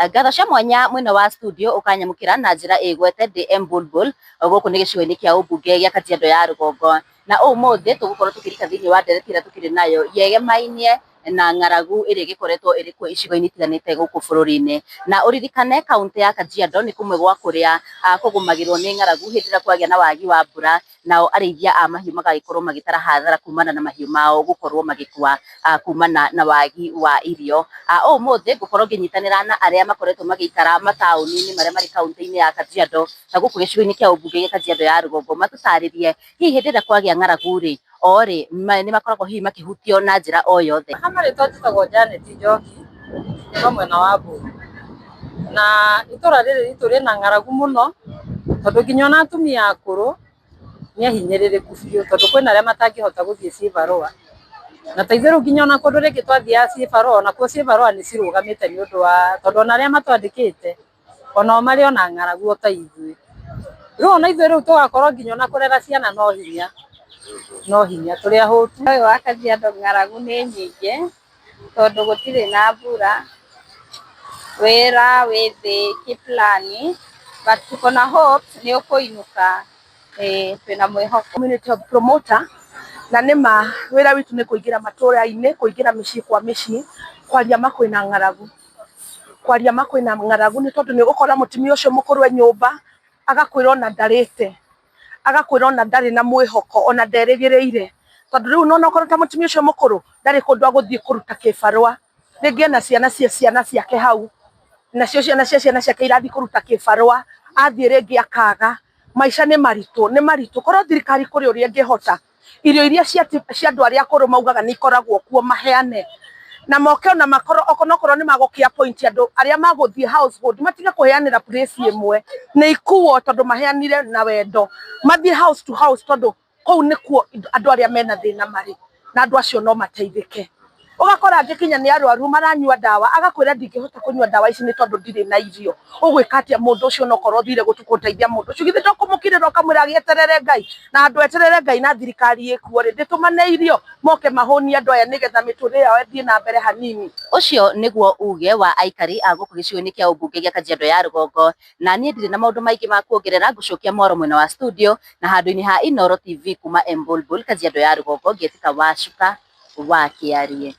Ngatho cia mwanya mwena wa studio ũkanyamũkĩra na njĩra ĩgwete ndĩ Embulbul, gũkũ nĩ gĩcigo-inĩ kĩa ũmbunge gĩa Kajiado ya rũgongo. Na ũmũthĩ tũgũkorwo tũkĩrika thĩinĩ wa ndereti ĩrĩa tũkĩrĩ nayo yegemainie na ng'aragu ĩrĩa ĩgĩkoretwo ĩrĩ kuo icigo-inĩ itiganĩte gũkũ bũrũri-inĩ. Na ũririkane kaũntĩ ya Kajiado nĩ kũmwe gwa kũrĩa kũgũmagĩrwo nĩ ng'aragu hĩndĩ ĩrĩa kwagĩa na wagi wa mbura, nao arĩithia a mahiũ magagĩkorwo magĩtara hathara kumana na mahiũ mao gũkorwo magĩkua kumana na wagi wa irio. Ũmũthĩ ngũkorwo ngĩnyitanĩra na arĩa makoretwo magĩikara mataũni-inĩ marĩa marĩ kaũntĩ-inĩ ya Kajiado na gũkũ gĩcigo-inĩ kĩa ũmbunge gĩa Kajiado ya rũgongo, matũtarĩrie hihi hĩndĩ ĩrĩa kwagĩa ng'aragu rĩ, o rĩ nĩ makoragwo hihi makĩhutio na njĩra o yothe. Ha marĩtwa njĩtagwo Janet Njoki kuma mwena wa Mbũrũ, na itũra rĩrĩ ritũ rĩna ng'aragu mũno, tondũ nginya ona atumia akũrũ nĩ ahinyĩrĩrĩku biũ, tondũ kwĩna arĩa matangĩhota gũthiĩ cibarũa, na ta ithuĩ rĩu nginya ona kũndũ rĩngĩ twathiaga cibarũa, onakuo cibarũa nĩ cirũgamĩte nĩ ũndũ wa tondũ ona arĩa matwandĩkĩte onao marĩ ona ng'aragu o ta ithuĩ. Rĩu ona ithuĩ rĩu tũgakorwo nginya ona kũrera ciana no hinya, no hinya tũrĩ ahũtu. Ũyũ wa Kajiado ng'aragu nĩ nyingĩ tondũ gũtirĩ na mbura, wĩra wĩ thĩ kĩplani, but tuko na hope nĩ ũkũinũka, ĩĩ twĩna mwĩhoko. Community health promoter, na nĩma wĩra witũ nĩ kũingĩra matũra-inĩ, kũingĩra mĩciĩ kwa mĩciĩ, kwaria ma kwĩna ng'aragu, kwaria ma kwĩna ng'aragu, nĩ tondũ nĩ ũgũkora mũtumia ũcio mũkũrũ e nyũmba agakwĩra ona ndarĩte, agakwĩra ona ndarĩ na mwĩhoko, ona nderĩgĩrĩire, tondũ rĩu nona okorwo ta mũtumia ũcio mũkũrũ ndarĩ kũndũ agũthiĩ kũruta kĩbarũa, rĩngĩ ena ciana cia ciana ciake hau, nacio ciana cia ciana ciake irathiĩ kũruta kĩbarũa, athiĩ rĩngĩ akaga. Maica nĩ maritũ, nĩ maritũ. Korwo thirikari kũrĩ ũrĩa ĩngĩhota, irio iria cia andũ arĩa akũrũ maugaga nĩ ikoragwo kuo maheane, na moke ona makorwo onokorwo nĩ magũkĩ appoint andũ arĩa magũthiĩ household, matige kũheanĩra place ĩmwe, nĩ ikuo tondũ maheanire na wendo, mathiĩ house to house, tondũ kũu nĩkuo andũ arĩa mena thĩna marĩ, na andũ acio no mateithĩke. Ũgakora angĩ kinya nĩ arwaru maranyua ndawa, agakwĩra ndingĩhota kũnyua ndawa ici nĩ tondũ ndirĩ na irio. Ũgwĩka atĩa mũndũ ũcio onokorwo ũthire gũteithia mũndũ ũcio? Githĩ to kũmũkirĩra ũkamwĩra agĩeterere Ngai, na handũ eterere Ngai na thirikari ĩkuo rĩ, ndĩtũmane irio moke mahũnie andũ aya nĩgetha mĩtũrĩre yao ĩthiĩ na mbere hanini. Ũcio nĩguo uge wa aikari a gũkũ gĩcigo-inĩ kĩa ũmbunge gĩa Kajiado ya rũgongo, na niĩ ndirĩ na maũndũ maingĩ ma kuongerera, ngũcokia mwaro mwena wa studio na handũ-inĩ ha Inooro TV kuma Embulbul, Kajiado ya rũgongo, ngĩtĩka Wacuka wa Kĩarie.